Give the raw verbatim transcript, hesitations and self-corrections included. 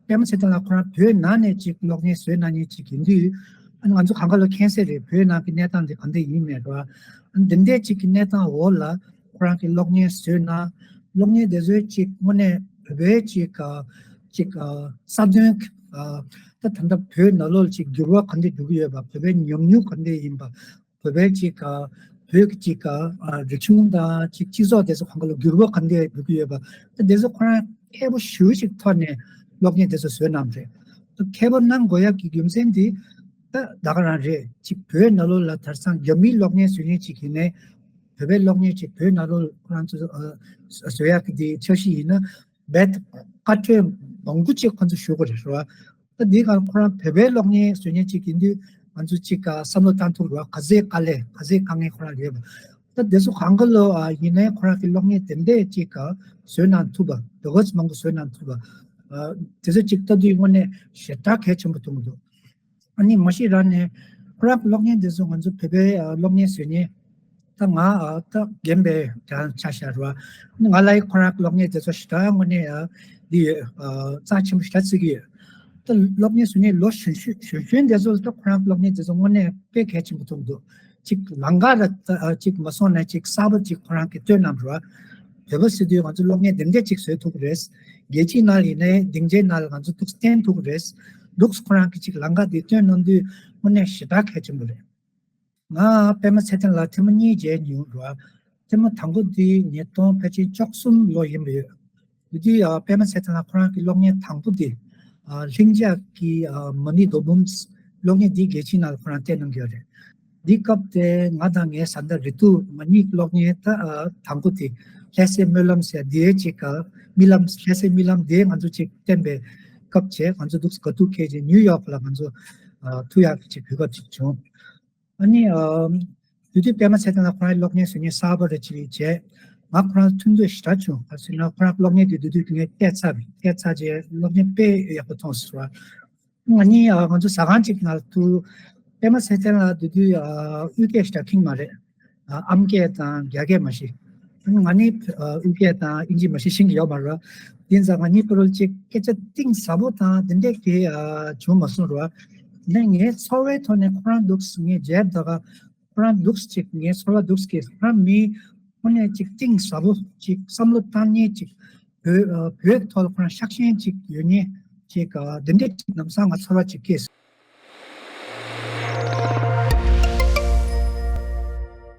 པད་མ་ཚེ་བརྟན་ལགས་ཁོ་རང་བོད་ནང་ནས་ཅིག་གློག་བརྙན་བཟོས་གནང་མཁན་ཅིག་ཡིན་དུས། ཨ་ནི་ང་ཚོ་གང་ག་ལ་མཁྱེན་གསལ་རེད། བོད་ནང་གི་གནས་སྟངས་འདི་ག་འདྲ་ཡིན་མེད་ར། ཨ་ནི་འདི་འདྲའི་ཅིག་གི་གནས་སྟངས་འོག་ལ་ཁོ་རང་གི་གློག་བརྙན་བཟོས་ན། གློག་བརྙན་དེ་ཚོའི་ཅིག་དངོས་གནས་བོད་པའི་ཅིག་ཨ་ཅིག་ཨ་རྩ་དོན། ཨ་ད་ད་ལྟ་བོད་ནང་ལོགས་ལ་ཅིག་འགྱུར་བ་ག་འདྲ་འགྲོ་གི་ཡོད་པ། བོད་པའི་ཉམས་མྱོང་ག་འདྲ་ཡིན་པ། བོད་པའི་ཅིག་ཨ་བོད་ཀྱི་ཅིག་ཨ་རིག་གཞུང་དང་ཅིག་སྤྱི་ཚོགས་དེ་ཚོ་གང་ག་ལ་འགྱུར་བ་ག་འདྲ་འགྲོ་གི་ཡོད་པ། ད་དེ་ཚོ་ཁོ་རང་མཁས་པོ་ཞེ་པོ་ཅིག་ཐོག་ནས་གློག་བརྙན་དེ་ཚོ་བཟོས་གནང་རེད། ད་མཁས་པོ་གནང་དགོས་ཡག་གི་རྒྱུ་མཚན་དེ་ད་ད་ག་རང་རེད། ཅིག་བོད་ནང་ལོགས་ལ་དེང་སང་རྒྱ་མིའི་གློག་བརྙན་བཟོ་མཁན་ཅིག་ཡིན་ནའི། བོད་པའི་གློག་བརྙན་ཅིག་བོད་ནང་ལོགས་ཁོ་རང་ཚོ་ཨ་བཟོ་ཡག་གི་དེ་འཆར་གཞི་ཡིན་ན། རྦད་དེ་བཀའ་འཁྲོལ་མང་པོ་ཅིག་ཁོ་ཚོ་ཞུ་དགོས་རེད་ར། ད་འདི་ག་ཁོ་རང་བོད་པའི་གློག་བརྙན་བཟོ་མཁན་ཅིག་ཡིན་དུས། ང་ཚོ་ཅིག་ག་བསམ་བློ་བཏང་ཐུབ་ར། ག་ཚད་དཀའ་ལས་ག་ཚད་དཀའ་ངལ་ཁོ་རང་ཡོད་པ། ད་དེ་ཚོ་གང་ག་ལོ་ཨ་ཡིན་ནའི་ཁོ་རང་གི་གློག་བརྙན་དེ་འདྲས་ཅིག་ག་བཟོས་གནང་ཐུབ་པ། དེ་ག་ཚོད་མང་པོ་བཟོས་གནང་ཐུབ་པ། ཨ་དེ་ཚོ་ཅིག་ལྟ་དུས་དངོས་གནས་ཞེ་དྲག་གལ་ཆེན་པོ་མཐོང་གི་འདུག་ཨ་ནི་མ་གཞི་རང་ནས་ཁོ་རང་གི་གློག་བརྙན་དེ་ཚོ་ང་ཚོ་བོད་པའི་ཨ་གློག་བརྙན་བཟོ་མཁན། ད་ང་ཨ་ད་རྒན་པའི་གྲས་ཆ་བཞག་ར། ང་ལ་ཡི་ཁོ་རང་གི་གློག་བརྙན་དེ་ཚོ་ཞེ་དྲག་དངོས་གནས་ཨ་འདི་ཡོད། ཨ་རྩ་ཆེན་པོ་ཞེ་དྲག་བརྩི་གི་ཡོད། ད་གློག་བརྙན་བཟོ་མཁན་ལོ་གཞོན་གཞོན་གཞོན་གཞོན་དེ་ཚོ་ལ་ད་ཁོ་རང་གི་གློག་བརྙན་དེ་ཚོ་དངོས་གནས་དཔེ་གལ་ཆེན་པོ་མཐོང་གི་འདུག་ཅིག་ལམ་ཁ་ལ་ད་ཨ་ཅིག་མ་སོང་ན་ཅིག་གསར་པ་ཅིག་ཁོ་རང་གིས་སྟོན་གནང་ར། བོད་པ་ཟེར་དུས་ང་ཚོ་གློག་བརྙན་དེ་འདྲས་ཅིག་བཟོས་ཐུབ་ཀྱི་རེད། རྒྱལ་སྤྱིའི་ནང་ལ་ཡིན་ནའི་སྡིངས་ཆའི་ནང་ལ་ང་ཚོ་འདུག་བསྟན་ཐུབ་ཀྱི་རེད། འདུག་ཁོ་རང་གིས་ཅིག་ལམ་ཁ་དེ་སྟོན་གནང་དུས་དངོས་གནས་ཞེ་དྲག་གལ་ཆེན་པོ་རེད། ང་པད་མ་ཚེ་བརྟན་ལགས་ཐེངས་མ་གཉིས་མཇལ་མྱོང་ར། ཐེངས་མ་དང་པོ་དེ་ཉིས་སྟོང་ཕལ་ཆེར་བཅུ་གསུམ་ལོ་ཡིན་པ་ཡོད། དེ་དུས་ཨ་པད་མ་ཚེ་བརྟན་ལགས་ཁོ་རང་གི་གློག་བརྙན་དང་པོ་དེ་ཨ་ལྷིང་འཇགས་ཀྱི་ཨ་མ་ཎི་རྡོ་འབུམ། གློག་བརྙན་འདི་རྒྱལ་སྤྱིའི་ནང་ལ་ཁོ་རང་བསྟན་གནང་གི་ཡོད་རེད། འདི་སྐབས་དེ་ང་དང་ངའི་བཟའ་ཟླ་རེ་ཏུ། ང་གཉིས་གློག་བརྙན་ད་ཨ་དང་པོ་དེ་ལྷ་སའི་སྨོན་ལམ་ཟེར་དེའི་ཅིག་ཨ་རྨི་ལམ། ལྷ་སའི་རྨི་ལམ་དེ་ང་ཚོ་ཅིག་བསྟན་པའི་སྐབས་བྱས། ང་ཚོ་འདུག་ག་ཐུག་ཁེལ་རྗེས་ནིའུ་ཡོག་ལ་ང་ཚོ་ཨ་ཐུག་ཡག་གི་ཅིག་གོ་སྐབས་ཅིག་བྱུང་། ཨ་ནི་ཨ་དེ་དུས་པད་མ་ཚེ་བརྟན་ལགས་ཁོ་རང་གློག་བརྙན་བཟོ་མཁན་གསར་པ་རེད། ཅིག་བྱས། ང་ཁོ་རང་ཐུག་འདོད་ཞེ་དྲག་བྱུང་། ག་ཟེར་ན་ཁོ་རང་གློག་བརྙན་དེ་དེ་དུས་ངས་བལྟས་ཚར་བས། བལྟས་ཚར་རྗེས་གློག་བརྙན་དཔེ་ཡག་པོ་མཐོང་སོང་ར། ང་གཉིས་ཨ་ང་ཚོ་ཟ་ཁང་གཅིག་ནང་དུ་པད་མ་ཚེ་བརྟན་ལགས་དེ་དུས་ཨ་དབུས་སྐད་ཞེ་དྲག་མཁྱེན་མ་རེད། ཨ་ཨམ་སྐད་དང་རྒྱ་སྐད་མ་ཤེས། ང་ནི་ཨ་དབུས་སྐད་དང་ཨིན་ཇི་མ་ཤེས་ཤེས་ཀྱི་ཡོད་མ་རེད། དེ་ཙང་ང་གཉིས་བར་ལ་ཅིག་སྐད་ཆ་གཏིང་ཟབ་པོ་དང་དེ་འདྲས་ཀྱི་ཨ་བྱུང་མ་སོང་ར། ནས་ངའི་ཚོར་བའི་ཐོག་ནས་ཁོ་རང་འདུག་ངས་མཇལ་ད་ག་ཁོ་རང་འདུག་ཅིག་ངའི་ཚོར་བ་འདུག་གི་ཁོ་རང་མི་དངོས་གནས་ཅིག་གཏིང་ཟབ་པོ་ཅིག་བསམ་བློ་བཏང་མཁན་ཅིག་བོད་ཨ་བོད་ཐོག་ལ་ཁོ་རང་ཤག་ཤེས་ཅིག་ཡོད་མཁན་ཅིག་ཨ་དེ་འདྲས་ཅིག་ལམ་སང་ང་ཚོར་བ་ཅིག་སྐྱེས་སོང་